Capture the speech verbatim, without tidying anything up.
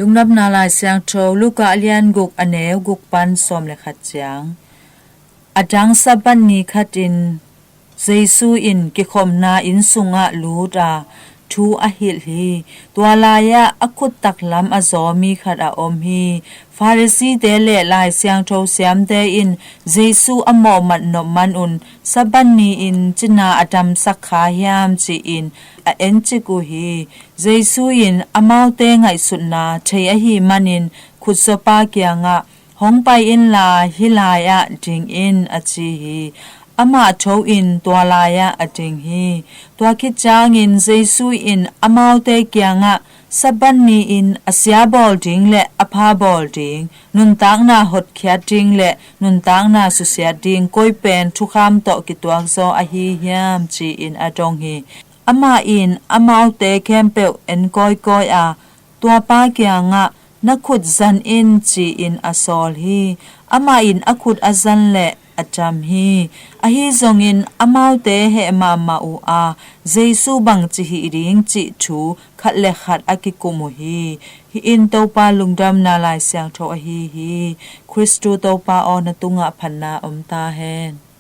Lungdamna Lai Siangtho, Luka a lian guk, a neu guk pan sawm le khat ciang. A dang Sabbath ni khatin Jesu in kikhopna inn sungah lut a, thu a hilh hi. Tua lai-ah a khut taklam a zaw mi khat a om hi. Pharisee-te le Lai Siangtho siamte in Jesu a mawhmat nop manun, Sabbath ni-in cina a damsak kha hiam, ci-in a encik uh hi. Jesu in amaute ngaihsutna thei ahih manin, khutzawpa kiangah, "Hong pai inla, hih lai-ah ding in," a ci hi. Amah tho-in tua lai-ah a ding hi. Tua khit ciangin Jesu in amaute kiangah, "Sabbath ni-in a sia bawl ding le a pha bawl ding, nuntakna hotkhiat ding le nuntakna susiat ding, koi pen thukham tawh kituak zaw ahi hiam?" ci-in a dong hi. Amah in amaute khempeuh en kawikawi a, tuapa kiangah, "Na khut zan in," ci-in a sawl hi. Amah in a khut a zan leh a dam hi. Ahi zongin amaute heh mahmah uh a, Jesu bangci hih ding cih thu khat le khat a kikum uh hi. Hih in Topa Lungdamna Lai Siangtho ahi hi. Khristu Topa aw, na tungah phatna om ta hen.